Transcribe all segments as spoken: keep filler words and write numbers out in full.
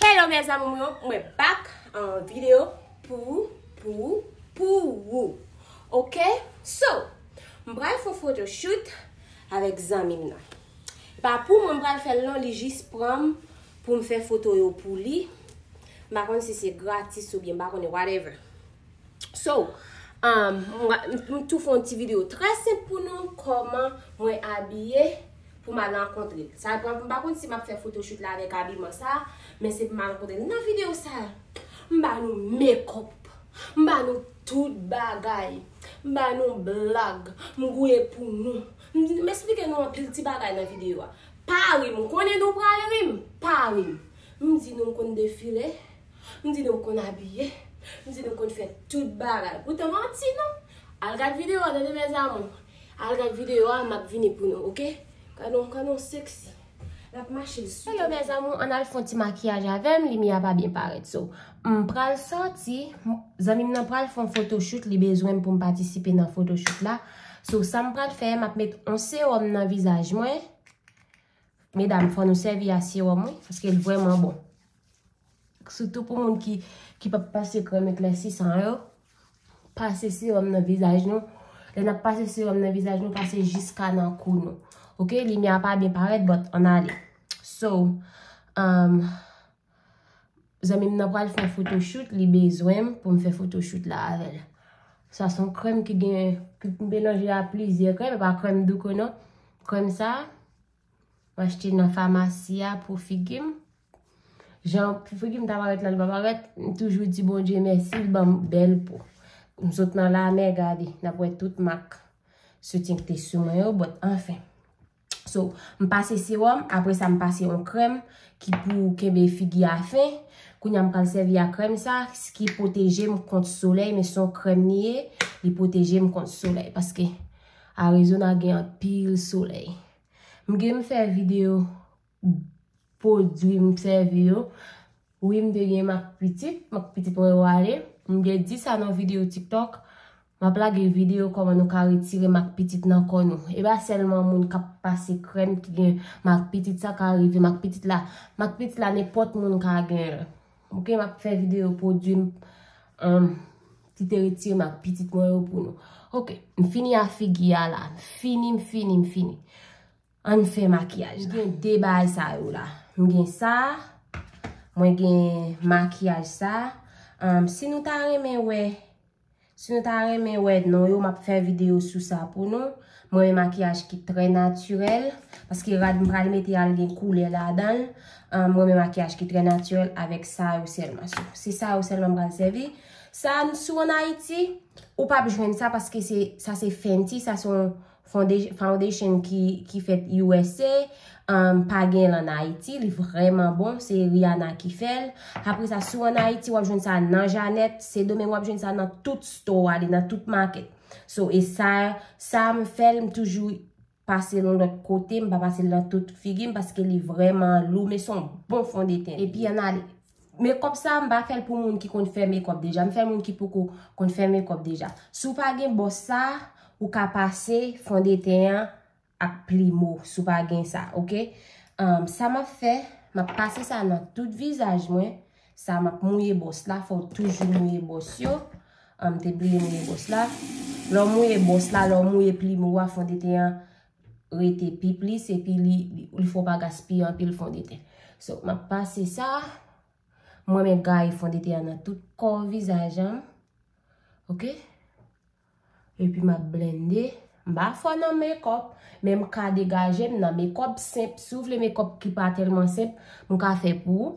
Hello mes amours, mwen back an videyo pou, pou, pou ou. Ok? So, m pral fè yon photoshoot avèk zanmi m nan. E pa pou mwen m pral fè l non, li jis pran m pou m fè foto yo pou li. M pa konn si se gratis oubyen m pa konnen, whatever. So, um, m, m tou fè yon ti videyo trè senp pou nou, kòman mwen abiye pou m al rankontre l. Sa pran, m pa konn si m ap fè photoshoot la avèk abiman sa, men se pou m al rankontre l. Nan videyo sa, m ba nou makeup, m ba nou tout bagay, m ba nou blag, m gouye pou nou. M, m eksplike nou anpil ti bagay nan videyo a. Pa ri m, m konnen nou pral ri m, pa ri m. M di nou m konn defile, m di nou m konn abiye, m di nou m konn fè tout bagay. Poutan manti non. Al gad videyo a, tande mes amours. Al gad videyo a, m ap vini pou nou, ok? Gad on, gad on sexy. L ap mache l sou. Hello mes amours, ann al fè yon ti makiyaj avè m, limyè a pa byen parèt. So, m pral sòti, m, zanmi m nan pral fè yon photoshoot, li bezwen m pou m patisipe nan photoshoot la. So, sa m pral fè, m ap met on sewòm nan vizaj mwen. Medam, fò nou sèvi a sewòm, wi, paske l vrèman bon. Sitou pou moun ki, ki p ap pase krèm eklèsisan yo, pase sewòm nan vizaj nou. Lè n ap pase sewòm nan vizaj nou, pase jiska nan kou nou. Ok, limyè a pa byen parèt, but ann ale. So, um, zanmi m nan pral fè yon photoshoot, li bezwen m pou m fè photoshoot la avè l. Sa se yon krèm ki gen, ki melanje a plizyè krèm, e pa krèm douko non. Krèm sa, m achte nan famasi a pou figi m. Jan figi m ta parèt la, li pa parèt, m toujou di Bondye mèsi, li ban m bèl po. M sot nan lamè, gade, n ap wè tout mak soutyen ki te sou mwen yo, but anfen. So, m pase sewòm, apre sa m pase yon krèm ki pou kenbe figi a fen. Kounye a m pral sèvi a krèm sa, ki pwoteje m kont solèy, men se yon krèm li ye, li pwoteje m kont solèy, paske Arizona gen anpil solèy. M gen m fè videyo pwodui m sèvi yo. Wi, m te gen mak pitit, mak pitit mwen yo ale. M te di sa nan videyo TikTok. M ap lage videyo kòman nou ka retire mak pitit nan kò nou. E pa sèlman moun k ap pase krèm ki gen mak pitit, sa ka rive mak pitit la. Mak pitit la, nenpòt moun ka gen l. Ok, m ap fè videyo pwodui m, um, ki te retire mak pitit mwen yo pou nou. Ok, m fini a figi a la. M fini, m fini, m fini. Ann fè makiyaj la. M gen de bagay sa yo la. M gen sa, mwen gen makiyaj sa. Um, si nou ta renmen wè, si nou ta renmen wè non yo, m ap fè videyo sou sa pou nou. Mwen renmen makiyaj ki trè natirèl, paske rad m pral mete a l gen koulè ladan l. Um, mwen renmen makiyaj ki trè natirèl avèk sa yo sèlman. So, se sa yo sèlman m pral sèvi. Sa, si w ann Ayiti, ou p ap jwenn sa paske se, sa se Fenty, sa se yon fonde-, foundation ki, ki fèt U S A, um, pa gen l ann Ayiti, li vrèman bon, se Rihanna ki fè l. Apre sa, si w ann Ayiti, w ap jwenn sa nan Janet, Sendomeng, w ap jwenn sa nan tout store w ale, nan tout market. So, e sa, sa m fè l, m toujou pase l yon lòt kote, m pa pase l nan tout figi m, paske li vrèman lou, men se yon bon fondeten. Epi ann ale. Makeup sa, m pa fè l pou moun ki konn fè makeup deja. M fè moun ki poko konn fè makeup deja. Si w pa gen bòs sa, ou ka pase fondeten an ak Plimo, si w pa gen sa, ok? Um, sa m ap fè, m ap pase sa nan tout vizaj mwen. Sa m ap mouye bòs la, fò w toujou mouye bòs yo. Um, m te bliye mouye bòs la. Lè w mouye bòs la, lè w mouye Plimo a, fondeten an rete pi plis, epi li, li, li fè w pa gaspiye anpil fondeten. So, m ap pase sa. Mwen menm gaye fondeten an nan tout kò vizaj an. Ok? Epi m ap blende. M pa fò nan makeup, men m ka degaje m nan makeup senp. Si w vle makeup ki pa tèlman senp, m ka fè pou ou.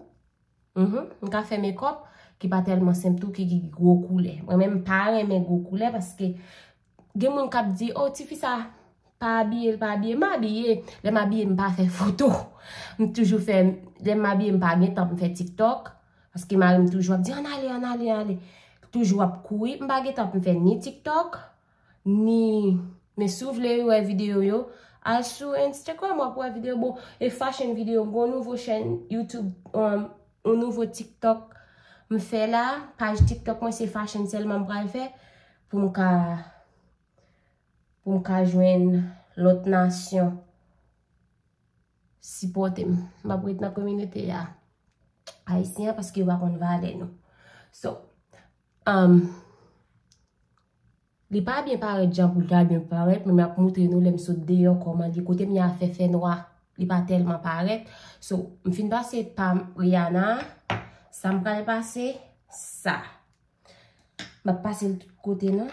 Mhm. M ka fè makeup ki pa tèlman senp tou, ki, ki gwo koulè. Mwen menm m pa renmen gwo koulè paske gen moun k ap di, "Oh, tifi sa pa abiye, l pa abiye." M abiye. Lè m abiye, m pa fè foto. M toujou fè, lè m abiye, m pa gen tan pou m fè TikTok. Paske mari m toujou ap di, "Ann ale, ann ale, ann ale." Toujou ap kouri. M pa gen tan pou m fè ni TikTok, ni, men si w vle wè videyo yo, al sou Instagram, w ap wè videyo. Bon, e fashion videyo, m gen yon nouvo chèn YouTube, um, yon nouvo TikTok m fè la. Paj TikTok mwen, se fashion sèlman m pral fè pou m ka, pou m ka jwenn lòt nasyon sipòte m. M ap ret nan kominote a. ayisyen an paske yo pa konn valè nou. So, um, li pa byen parèt jan pou l ta byen parèt, men m ap moutre nou lè m sot deyò kòman li ye. Kote m ye a fè fè nwa, li pa tèlman parèt. So, m fin pase pa Rihanna, sa m pral pase, sa. M ap pase l tout kote, non.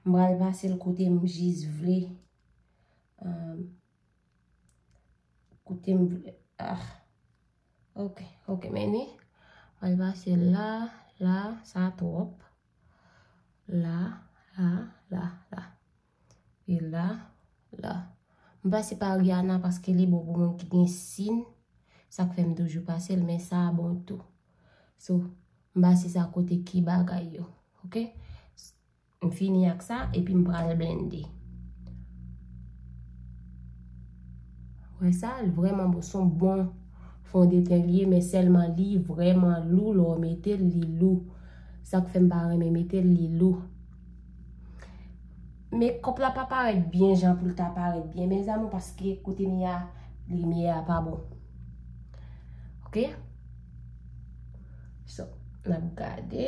M pral pase l kote m jis vle. Um, kote m vle. Ah. Ok, ok, men ni. M pral pase l la, la, sa twòp. La, la, la, la. E la, la. M pase pa Rihanna paske li bon pou moun ki gen sin. Sa k fè m toujou pase l, men sa a bon tou. So, m pase sa kote ki bagay yo. Ok? M fini ak sa, epi m pral blende. Wè sa, l vrèman bon. Se yon bon fondeten li ye, men sèlman li vrèman lou, lè w mete l, li lou. Sa k fè m pa renmen mete l, li lou. Mekòp la pa parèt byen jan pou l ta parèt byen, mezanmi, paske kote m ye a, limyè a pa bon. Ok? So, n ap gade.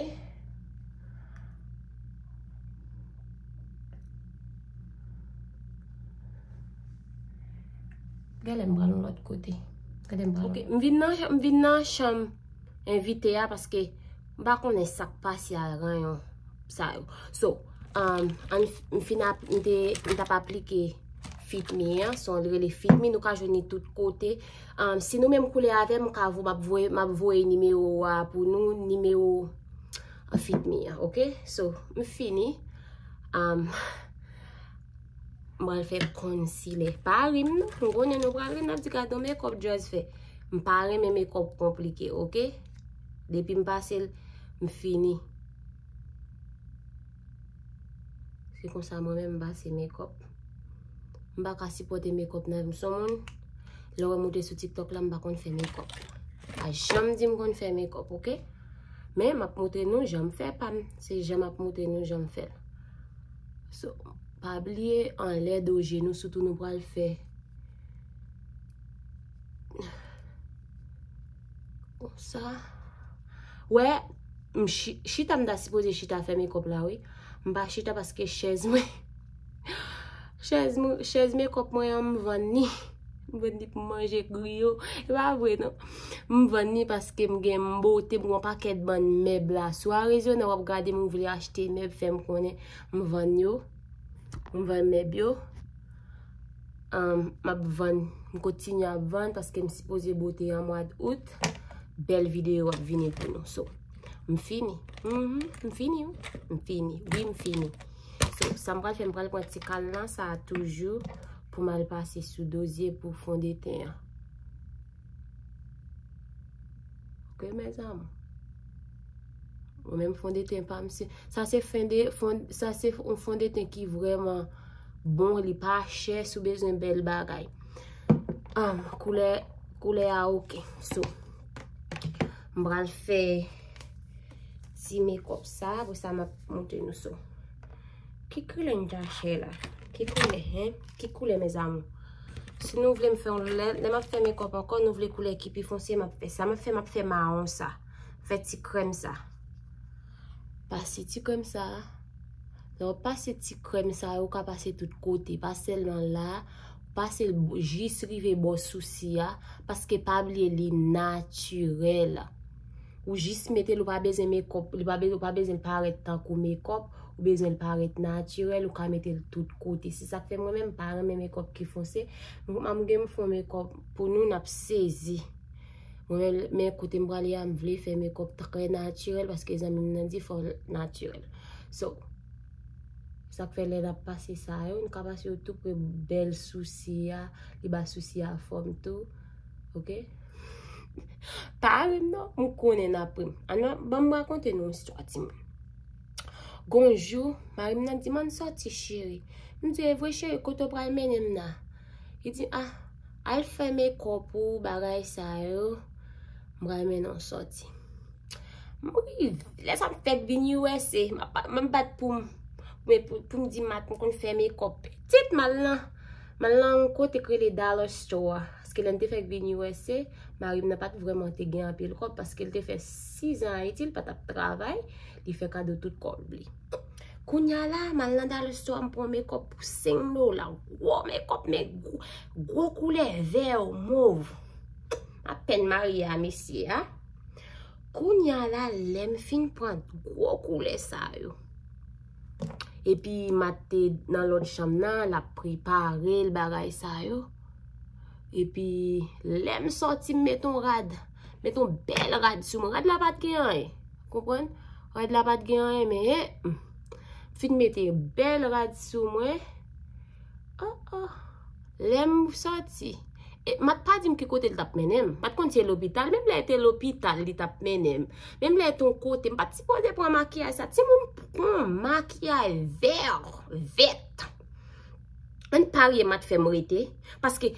Gade m pral yon lòt kote. Gade m pral. Ok, m vin nan, m vin nan chanm envite a paske m pa konnen sa k pase a ranyon sa yo. So, um, an, m fin ap, m te, m t ap aplike Fit Me an, se yon li rele Fit Me, nou ka jwenn li tout kote. Um, si nou menm koulè avè m, m ka vo-, m ap voye, m ap voye nimewo a pou nou, nimewo Fit Me an, ok? So, m fini. Um, m pral fè concealer. Pa ri m non, m konnen nou pral ri, n ap di gad yon makeup Jazz fè. M pa renmen makeup konplike, ok? Depi m pase l, m fini. Se konsa mwen menm m pase makeup. M pa ka sipòte makeup nan vi m. Se yon moun, lè w wè m moute sou TikTok la, m pa konn fè makeup. Pa janm di m konn fè makeup, ok? Men m ap montre nou jan m fè pa m. Se jan m ap montre nou jan m fè l. So, pa bliye anlè do je nou, sitou nou pral fè konsa. Wè, m chi-, chita m ta sipoze chita fè makeup la, wi. M pa chita paske chèz mwen, chèz mwen, chèz makeup mwen an, m vann li. M vann li pou m manje griyo. E pa vre, non. M vann li paske m gen, m bote, m gen yon pakèt bann mèb la. Si w a Arizona, w ap gade m, ou vle achte mèb, fè m konnen. M vann yo. M vann mèb yo. Um, m ap vann, m kontinye ap vann paske m sipoze bote an mwa out. Bèl videyo ap vini pou nou. So, m fini. Mhm, m fini, wi. M fini. Wi, m fini. So, sa m pral fè, m pral pran ti kalnan sa a toujou pou m al pase sou dozye pou fondeten an. Ok, mes amours. Mwen menm fondeten pa m, se, sa se fen de, fon-, sa se yon fondeten ki vrèman bon, li pa chè, si w bezwen bèl bagay. Um, koulè, koulè a ok. So, m pral fè ti makeup sa, apre sa m ap montre nou so. Ki koulè n ta chè la? Ki koulè, hen? Ki koulè, mes amours? Si nou vle m fè yon lè, lè m ap fè makeup ankò, nou vle koulè ki pi fonse, m ap fè sa. M ap fè, m ap fè mawon sa. Fè ti krèm sa. Pase ti krèm sa. Lè w pase ti krèm sa, ou ka pase tout kote. Pa sèlman la, pase l bo-, jis rive bò sousi a, paske pa bliye li natirèl. Ou jis mete l, ou pa bezwen makeup, li pa bezwen, ou pa bezwen l parèt tankou makeup, ou bezwen l parèt natirèl, ou ka mete l tout kote. Se sa k fè mwen menm m pa renmen makeup ki fonse. M, m gen m fè yon makeup pou nou, n ap sezi. Mwen menm, men kote m prale a, m vle fè makeup trè natirèl paske zanmi m nan di fò l natirèl. So, sa k fè lè n ap pase sa yo, nou ka pase yo tou pre bèl sousi a, li ba sousi a fòm tou. Ok? Pa ri m non, m konnen n ap ri m. Ann, ban m rakonte nou yon istwa, timoun. Gon jou, mari m nan di m, "Ann sòti, cheri." M di, "E vre, cheri, kote w pral mennen m nan?" Li di, "Ah, al fè makeup ou, bagay sa yo, m pral mennen w sòti." M rive, lè sa m fèk vin U S A, m ap, m ap bat pou m, men pou, pou m di mat m konn fè makeup. Pitit m al nan, m al nan yon kote k rele Dollar Store. Paske lè m te fèk vin U S A, mari m nan pa t vrèman te gen anpil kòb, paske l te fè sizan Ayiti, l pa t ap travay, li fè kado tout kòb li. Kounye a la, m al nan dollar store, m pran makeup pou senk dola, gwo makeup, men gwo, gwo koulè vè, mov. M apèn marye a mesye a. Kounye a la, lè m fin pran gwo koulè sa yo, epi Mat te nan lòt chanm nan, l ap prepare l, bagay sa yo. Epi, lè m sòti, m met yon rad. Met yon bèl rad sou mwen. Rad la pa t gen anyen. Konprann? Rad la pa t gen anyen, men, eh, m fin mete bèl rad sou mwen. Oh, oh. Lè m sòti, e, Mat pa di m ki kote l t ap mennen m. Mat konn se lopital. Menm lè te lopital, li t ap mennen m. Menm lè te yon kote, m pa t sipoze pran makiyaj sa. Timoun pran makiyaj vè, vèt. Ann parye Mat fè m rete. Paske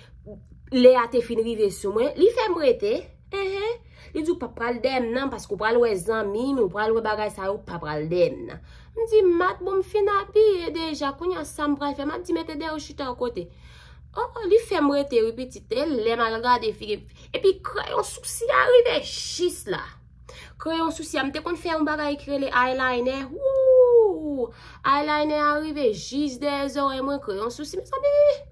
lè a te fin rive sou mwen, li fè m rete. Enhen. Li di, "Ou pa pral dèyè m nan, paske ou pral wè zanmi m, ou pral wè bagay sa yo, ou pa pral dèyè m nan." M di, "Mat, bon, m fin abiye deja, kounye a sa m pral fè?" Mat di, "Mete dèyè w chita yon kote." Oh, oh, li fè m rete, wi, pitit. E lè m al gade figi m. Epi kreyon sousi a rive jis la. Kreyon sousi a, m te konn fè yon bagay ki rele eyeliner. Wouw! Eyeliner a rive jis dèyè zòrèy mwen, kreyon sousi, mezanmi.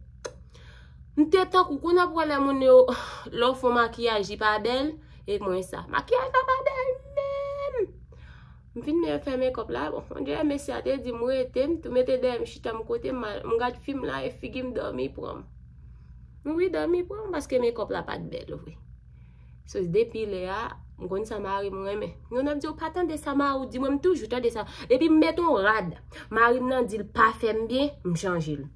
M te tankou, kounye a pou wè lè moun yo, lè w fè makiyaj, li pa bèl, e mwen sa. Makiyaj la pa bèl menm. M fin men fè makeup la, bon, on dirait mesye a te di m rete, m tou mete dèyè m chita m kote m al, m gad fim la, e figi m dòmi pran m. Wi, dòmi pran m, paske makeup la pa t bèl vre. So, depi lè a, m konn sa mari m renmen. Yon ap di, "Ou pa tande sa mari w di?" Mwen, m toujou tande sa. Depi m met yon rad, mari m nan di l pa fè m byen, m chanje l.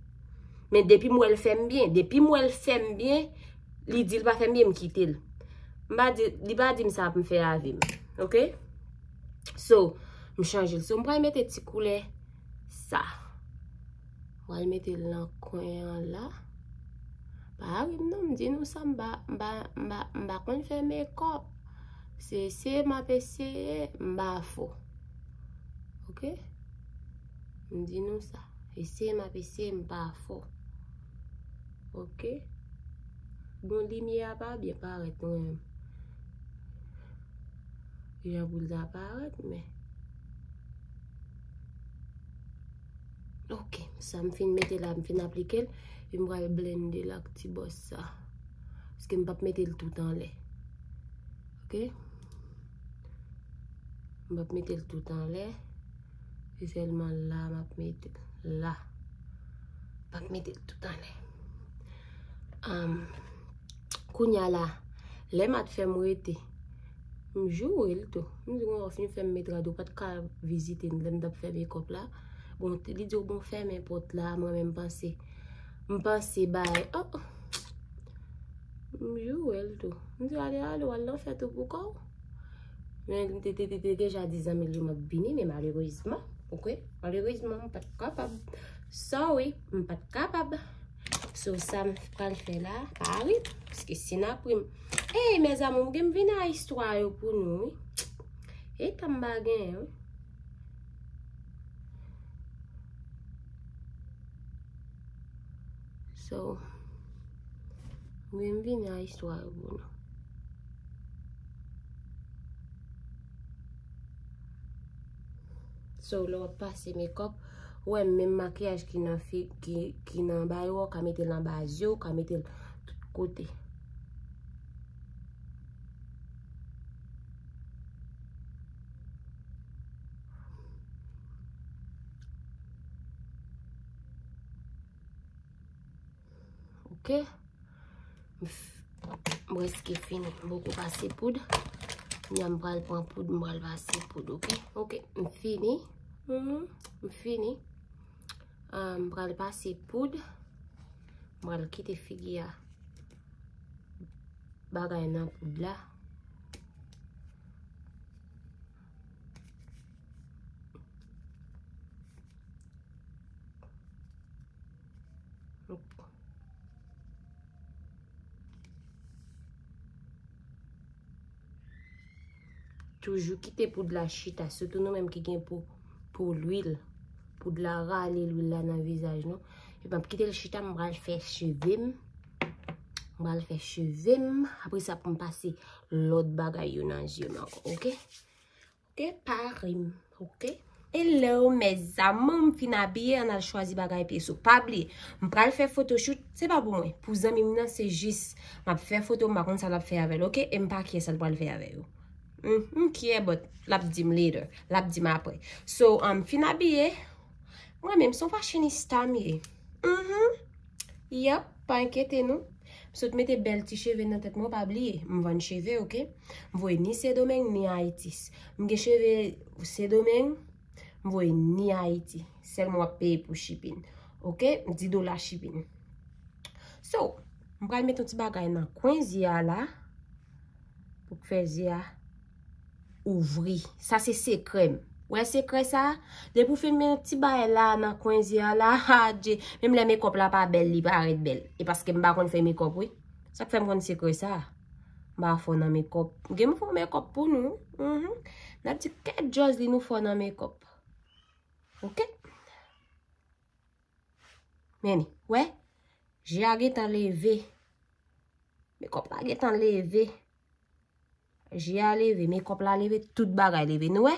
Men depi m wè l fè m byen, depi m wè l fè m byen, li di l pa fè m byen, m kite l. M pa di, li pa di m sa pou m fè avi m. Oke? So, m chanje l. So, m pral mete ti koulè sa. M pral mete l nan kwen an la. Pa ri m non, m di nou sa, m pa, m pa, m pa, m pa konn fè makeup. Se eseye m ap eseye, m pa fò. Oke? M di nou sa. Eseye m ap eseye, m pa fò. Oke? Bon, limyè a pa byen parèt mwen menm. Jan pou l ta parèt, men. Oke, sa m fin mete la, m fin aplike l, epi m pral blende l ak ti bòs sa. Paske m p ap mete l tout anlè. Oke? M p ap mete l tout anlè. Se sèlman la m ap mete l. La. M p ap mete l tout anlè. Am, kounye a la, lè Mat fè m rete, m joure l tou. M di, "Mwen, w fin fè m met rad, ou pa t ka vizite m lè m t ap fè makeup la." Bon, li di, "Ou bon, fèmen pòt la, mwen menm m panse, m panse bay." Oh, oh. M joure l tou. M di, "Ale, ale, w al nan fèt ou pou kò w." Men m te, te, te, te deja di zanmi l yo m ap vini, men malerezman, oke, malerezman, m pa t kapab. Sorry, m pa t kapab. So, sa m pral fè la, pa ri, paske si n ap ri m. Ey, mes amours, m gen m vin a istwa yo pou nou, wi. E tan m pa genyen, wi. So, mwen m vini a istwa yo pou nou. So, lè w ap pase makeup, ou wè menm makiyaj ki nan fi, ki, ki nan anba yo, ou ka mete l anba zye, ou ka mete l tout kote. Oke. M f-, m prèske fini. M poko pase poud. Kounye a m pral pran poud, m pral pase poud, oke? Oke, m fini. Mhm, m fini. Ah, m pral pase poud. M pral kite figi a. Bagay nan poud la. Toujou kite poud la chita, sitou nou menm ki gen po, po lwil. Poud la rale lwil la nan vizaj nou. Epi m ap kite l chita, m pral fè cheve m. M pral fè cheve m. Apre sa, pou m pase lòt bagay yo nan zye m ankò, oke? Oke, pa ri m, oke? Hello, mes amours, m fin abiye, ann al chwazi bagay pye sou. Pa bliye, m pral fè photoshoot, se pa pou mwen. Pou zanmi m nan, se jis, m ap fè foto, m pa konn sa l ap fè avè l, oke? E m pa kyè sa l pral fè avè yo. M kyè, but l ap di m later. L ap di m apre. So, um, fin abiye, mwen menm, se yon fashionista m ye. Mhm. Yup, pa enkyete nou. M sot mete bèl ti cheve nan tèt mwen, pa bliye. M vann cheve, oke? M voye ni Sendomeng, ni Ayiti. M gen cheve Sendomeng, m voye ni Ayiti. Sèlman w ap peye pou shipping. Oke? Dis dola shipping. So, m pral mete yon ti bagay nan kwen zye a la. Pou k fè zye a ouvri. Sa se sekrè m. Wè sekrè sa? Depi w fin met ti bagay la nan kwen zye a la, adje. Menm lè mekòp la pa bèl, li parèt bèl. E paske m pa konn fè mekòp, wi. Sa k fè m konn sekrè sa. M pa fò nan mekòp. Gen m fè mekòp pou nou. Mhm. N ap di kèt Josly nou fò nan mekòp. Oke? Men ni, wè? Je a gentan leve. Mekòp la gentan leve. Je a leve, mekòp la leve, tout bagay leve. Nou wè?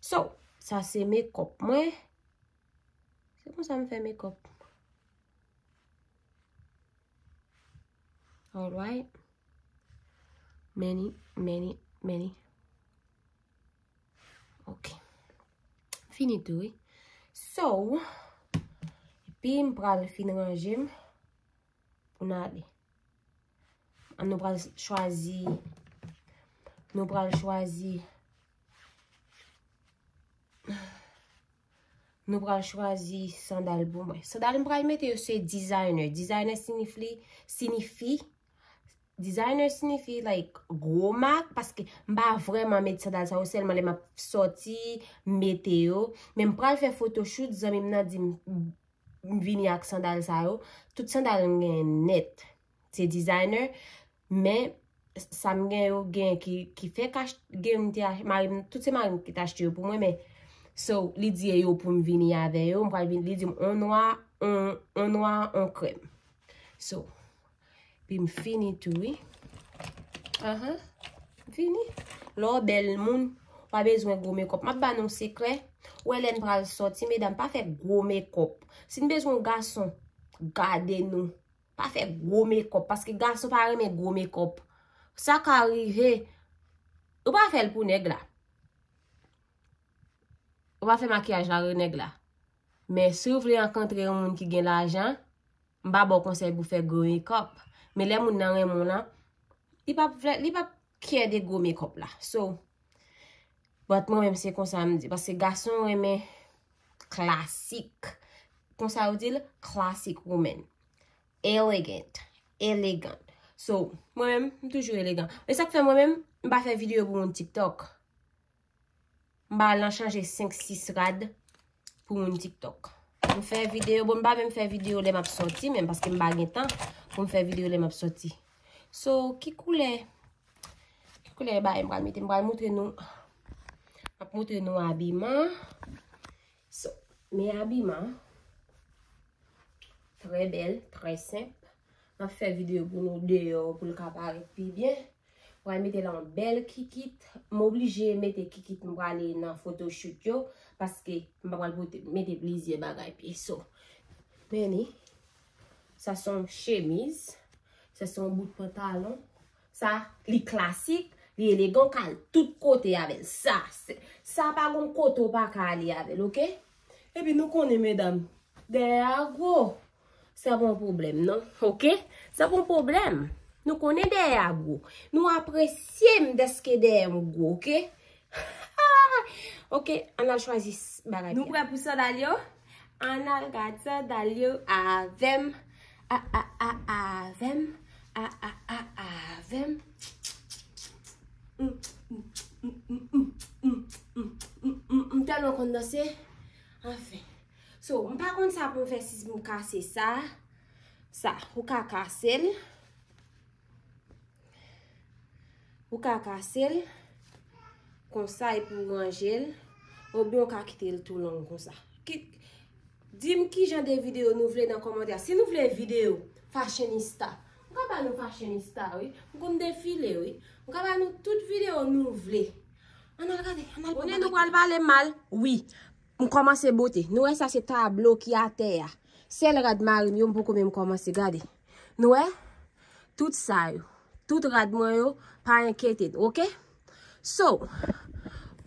So, sa se mekòp mwen. Se konsa m fè mekòp. Alright. Men ni, men ni, men ni. Ok. Fini tou, wi. So, epi m pral fin ranje m pou n ale. An nou pral chwazi, nou pral chwazi, nou pral chwazi sandal pou mwen. Sandal m pral mete yo se designer. Designer siyifi, siyifi, designer siyifi, like, gwo mak, paske m pa vrèman met sandal sa yo, sèlman lè m ap sòti, m mete yo. Men m pral fè photoshoot, zanmi m nan di m, m vini ak sandal sa yo. Tout sandal m genyen nèt, se designer, men sa m gen yo gen ki, ki fèk achte, gen m te achte, mari m, tout se mari m ki t achte yo pou mwen, men, so, li di e yo pou m vini avè yo, m pral vin, li di m on nwa, on, on nwa, on krèm. So, epi m fini tou, wi. Ahan. M fini. Lè w bèl moun, w pa bezwen gwo mekòp. M ap ba nou sekrè. Ou wè lè n pral sòti, medam, pa fè gwo mekòp. Si n bezwen yon gason, gade nou. Pa fè gwo mekòp, paske gason pa renmen gwo mekòp. Sa ka rive, ou pa fè l pou nèg la. Ou pa fè makiyaj la pou nèg la. Men si w vle rankontre yon moun ki gen lajan, m pa ba w konsèy pou fè gwo mekòp. Men lè moun nan renmen w lan, li p ap vle, li p ap care de gwo mekòp la. So, but mwen menm se konsa m di, paske gason renmen klasik. Konsa yo di l, classic woman. Elegant. Elegant. So, mwen menm, m toujou elegan. E sa k fè mwen menm, m pa fè videyo pou moun TikTok. M pa al nan chanje senk sis rad pou moun TikTok. M fè videyo, bon, m pa menm fè videyo lè m ap sòti menm, paske m pa gen tan pou m fè videyo lè m ap sòti. So, ki koulè, ki koulè bagay m pral mete? M pral montre nou, m ap montre nou abiman. So, men abiman. Trè bèl, trè senp. M ap fè videyo pou nou deyò pou l ka parèt pi byen. Mwen mete la yon bèl kikit. M oblije mete kikit m prale nan photoshoot yo, paske m pa pral pote, mete plizyè bagay pye. So, men ni, sa se yon chemiz, sa se yon bout pantalon. Sa, li klasik, li elegan, w ka al tout kote avè l. Sa, se, sa pa gon kote w pa ka ale avè l, oke? Epi nou konnen, medam, dèyè a gwo. Sa pa yon pwoblèm, non. Oke? Sa pa yon pwoblèm. Nou konnen dèyè a gwo. Nou apresye m dèske dèyè m gwo, oke? Oke, ann al chwazi s-, bagay. Nou prè pou sandal yo? Ann al gad sandal yo avè m. A, a, a, avè m. A, a, a, avè m. M tèlman konn danse. Anfen. So, m pa konn sa pou m fè si m kase sa. Sa, ou ka kase l. Ou ka kase l. Konsa, epi w ranje l. Oubyen w ka kite l tou long konsa. Ki, di m ki jan de videyo nou vle nan kòmantè. Si nou vle videyo fashionista, M ka ba nou fashionista, wi. M konn defile, wi. M ka ba nou tout videyo nou vle. Ann al gade, ann al pran bagay. Konnen nou pral pale mal, wi. M kòmanse bote. Nou wè sa se tablo ki atè a. Sèl rad mari m yo, m poko menm kòmanse gade. Nou wè? Tout sa yo. Tout rad mwen yo, pa enkyete n, oke? So,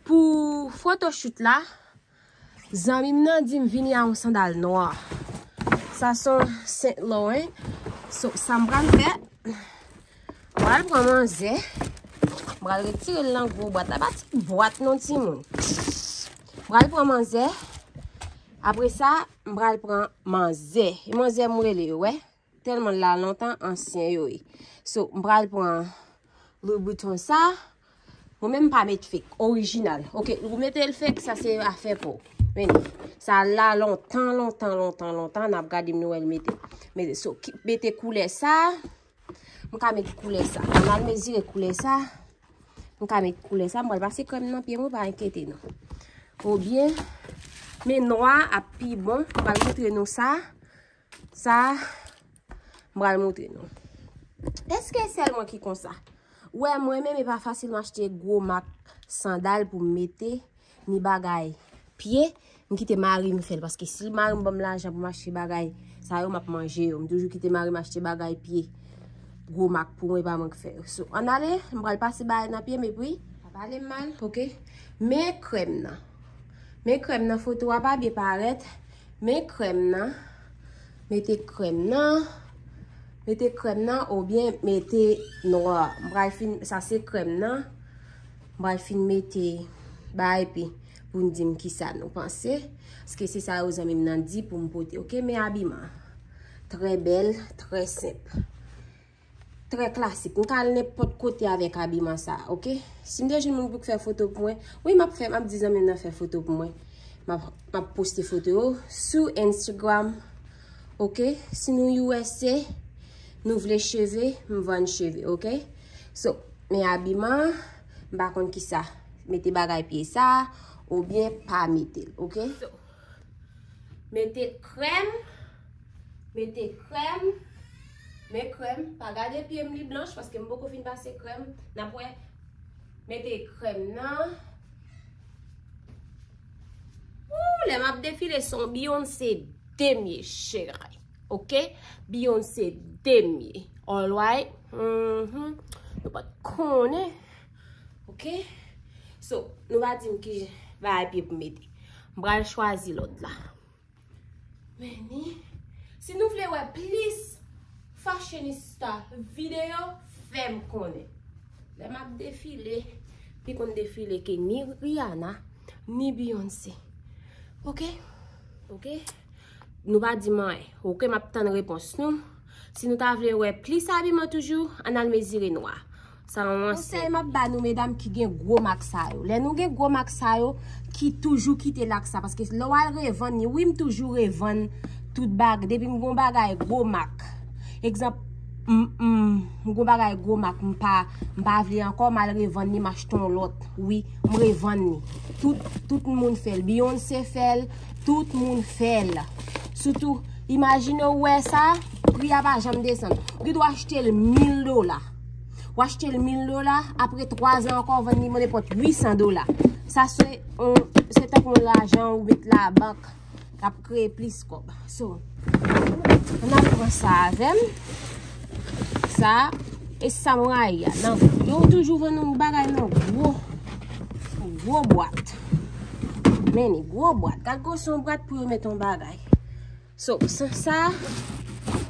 pou photoshoot la, zanmi m nan di m vini a yon sandal nwa. Sa se yon Saint Laurent. So, sa m pral fè, m pral pran manzè. M pral retire l nan gwo bwat la. Pa ti bwat non, timoun. M pral pran manzè. Apre sa, m pral pran manzè. E manzè m rele yo, wè. Tèlman l la lontan, ansyen yo ye. So, m pral pran Louis Vuitton sa. Mwen menm m pa met fake, orijinal. Oke, ou mete l fake, sa se afè pa w. Men, sa la lontan, lontan, lontan, lontan, n ap gade m nou wè l mete. Mete, so, ki- mete koulè sa. M ka met koulè sa. Ann al mezire koulè sa. M ka met koulè sa. M pral pase krèm nan pye mwen, pa enkyete nou. Oubyen, men nwa ap pi bon. M pral montre nou sa. Sa, m pral montre nou. Èske sèl mwen ki konsa? Ou wè, mwen menm, e pa fasil m achte gwo mak sandal pou m mete, ni bagay pye. M kite mari m fè l, paske si mari m ban m lajan pou m achte bagay sa yo, m ap manje yo. M toujou kite mari m achte bagay pye. Gwo mak pou mwen, e pa mwen k fè yo. So, ann ale, m pral pase bagay nan pye m, epi pa pale m mal, oke? Men krèm nan. Men krèm nan, foto a pa byen parèt. Men krèm nan. Mete krèm nan. Mete krèm nan oubyen mete nwa. M pral fin, sa se krèm nan. M pral fin mete bagay epi pou n di m kisa nou panse. Paske se sa yo zanmi m nan di pou m pote. Oke, men abiman. Trè bèl, trè senp. Trè klasik. M ka al nenpòt kote avèk abiman sa, oke? Si m te jwenn moun pou k fè foto pou mwen, wi, m ap fè, m ap di zanmi m nan fè foto pou mwen. M ap, m ap poste foto yo sou Instagram, oke? Si nou U S A, nou vle cheve, m vann cheve, oke? So, men abiman, m pa konn kisa. Mete bagay pye sa, oubyen pa mete l, oke? So, mete krèm, mete krèm, men krèm, pa gade pye m li blanch, paske m poko fin pase krèm, n ap wè, mete krèm nan. Wou, lè m ap defile, se yon Beyoncé de m ye, cheri. Oke? Beyoncé de m ye. Alright? Mhm. Nou pa t konnen. Oke? So, nou pa di m ki bagay pye pou mete. M pral chwazi lòt la. Men ni, si nou vle wè plis fashionista videyo, fè m konnen. Lè m ap defile, pi konn defile ke ni Rihanna, ni Beyoncé. Oke? Oke? Nou pa di m anyen. Oke, m ap tann repons nou. Si nou ta vle wè plis abiman toujou, ann al mezire nwa. Sa yon ansyen. Konsèy m ap ba nou medam ki gen gwo mak sa yo. Lè nou gen gwo mak sa yo, ki toujou kite l ak sa. Paske lè w al revann li, wi, m toujou revann tout bag. Depi m gon bagay gwo mak. Egzanp, m, m, m gon bagay gwo mak, m pa, m pa vle ankò, m al revann li, m achte yon lòt. Wi, m revann li. Tout, tout moun fè l. Beyoncé fè l, tout moun fè l. Sitou, imajine w wè sa, pri a pa janm desann. Ou gen dwa achte l mil dola. W achte l mil dola, apre twa zan ankò, w vann li nenpòt uit san dola. Sa se, on, se tankou yon lajan ou met labank k ap kreye plis kòb. So, ann al pran sa avè m. Sa, e sa m rayi a. Nan, yo toujou vann yon bagay nan gwo, gwo bwat. Men ni gwo bwat. Gad gwosè yon bwat pou yo met yon bagay. So, sa, sa,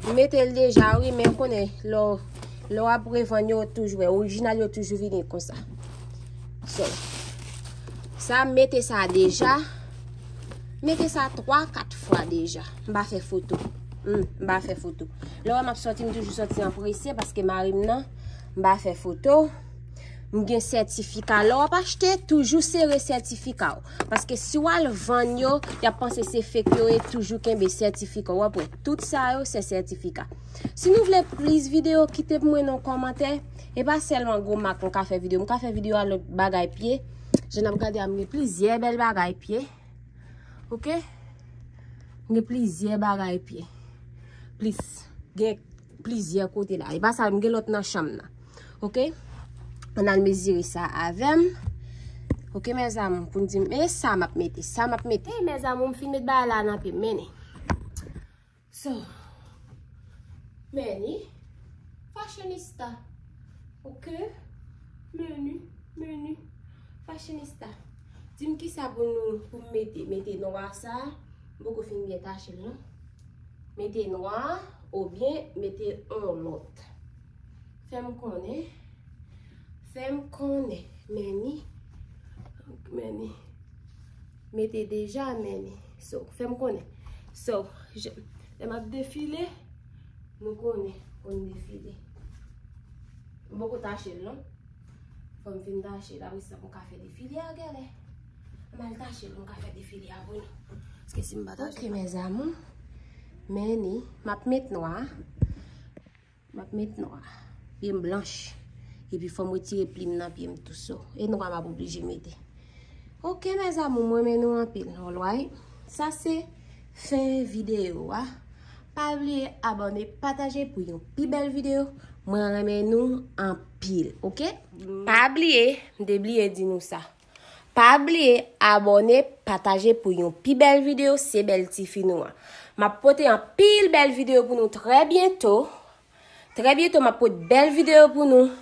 m mete l deja, wi, men w konnen, lè w, lè w ap revann yo, toujou, orijinal yo toujou vini konsa. So, sa, m mete sa deja. M mete sa twa, kat fwa deja. M pa fè foto. Hmm, m pa fè foto. Lè w wè m ap sòti, m toujou sòti anprese paske mari m nan, m pa fè foto. M gen sètifika. Lè w ap achte, toujou sere sètifika w. Paske si w al vann yo, y ap panse se fake yo ye, toujou kenbe sètifika w. W ap wè, tout sa yo, se sètifika. Si nou vle plis videyo, kite pou mwen nan kòmantè. E pa sèlman gwo mak m ka fè videyo. M ka fè videyo a lòt bagay pye. Jan n ap gade a, m gen plizyè bèl bagay pye. Oke? M gen plizyè bagay pye. Plis. Gen plizyè kote la. E pa sa, m gen lòt nan chanm nan. Oke? Ann al mezire sa avè m. Oke, mezanmi, pou n di m, e sa m ap mete, sa m ap mete. E, mezanmi, m fin met bagay la nan pye m, mennen. So, Manny, fashionista. Oke? Manny, Manny, fashionista. Di m kisa pou nou, pou m mete. Mete nwa sa. M poko fin byen tache l, non. Mete nwa, oubyen mete yon lòt. Fè m konnen. Fè m konnen. Manny. Manny. Mete deja, Manny. So, fè m konnen. So, je, lè m ap defile, nou konnen, konn defile. M poko tache l, non. Fò m fin tache l, apre sa, pou m ka fè defile a, gèlè. M al tache l, pou m ka fè defile a pou nou. Paske si m pa tache. Oke, mezanmi. Manny, m ap met nwa. M ap met nwa. Pye m blanch. Epi fò m retire plim nan pye m tou, so. E nwa m ap oblije mete. Oke, mezanmi, mwen renmen nou anpil. Alright. Sa se fen videyo a. Pa bliye abòne, pataje pou yon pi bèl videyo. Mwen renmen nou anpil, oke? Pa bliye, m te bliye di nou sa. Pa bliye abòne, pataje pou yon pi bèl videyo, se bèl tifi nou an. M ap pote anpil bèl videyo pou nou trè byento. Trè byento, m ap pote bèl videyo pou nou.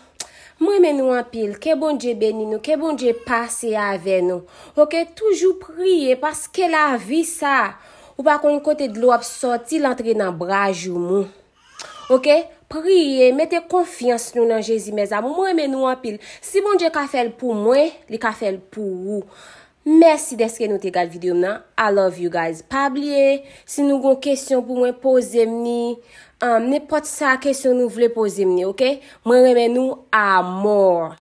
Mwen renmen nou anpil. Ke Bondye beni nou. Ke Bondye pase avè nou. Oke, toujou priye paske lavi sa, ou pa konn kote dlo ap sòti, l antre nan bra joumou. Oke? Priye, mete konfyans nou nan Jezi, mezanmi. Mwen renmen nou anpil. Si Bondye ka fè l pou mwen, li ka fè l pou ou. Mèsi dèske nou te gad videyo m nan. I love you guys. Pa bliye, si nou gon kesyon pou mwen, poze m ni. Um, nenpòt sa kesyon nou vle poze m ni, oke? Mwen renmen nou amò.